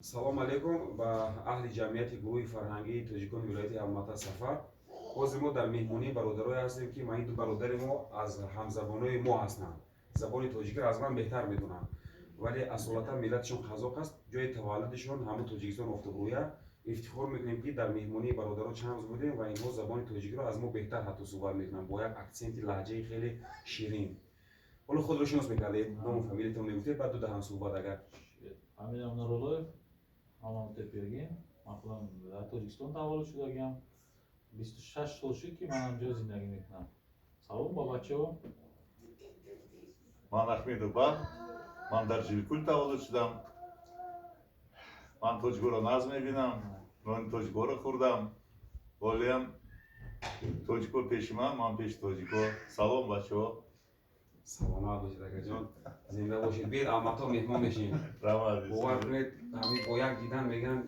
Салом алейкум ба аҳли ҷамъияти гурӯҳи фарҳангии тоҷикони вилояти Алмата Сафар. Ҳозир мо дар меҳмонии бародарое ҳастем, ки ин ду бародари мо аз ҳамзабонои мо ҳастанд, забони тоҷикиро аз ман беҳтар медонанд, вале асолатан миллаташон қазоқ аст, ҷои таваллудашон ҳамун Тоҷикистон, Офтобрӯя. Ифтихор мекунем, ки дар меҳмонии бародаро чанд рӯз будем ва инҳо забони тоҷикиро аз мо беҳтар ҳатто суҳбат мекунанд, бо як акценти лаҳҷаи хеле ширин. Ҳоло худро шинос мекардед, ному фамилиятон мегуфтед, баъд ду даҳан суҳбат агар. Фамилиям Нуруллоев, номам Тепберген. Ман худам дар Тоҷикистон таваллуд шудагиам. 26 сол шуд, ки ман ҳамҷо зиндагӣ мекунам. Салом ба бачаҳо. Ман Ахмедов Бахт, ман дар Жилкул таваллуд шудам. Ман тоҷикоро нағз мебинам, нони тоҷикоро хӯрдам. Ҳолиам тоҷико пеши ман, ман пеши тоҷико. Салом, бачаҳо. Саломат бошед, акаҷон, зинда бошед. Биед Алмато, меҳмон мешем. Раҳмат. Бовар кунед, ҳамин бо як дидан мегӯянд.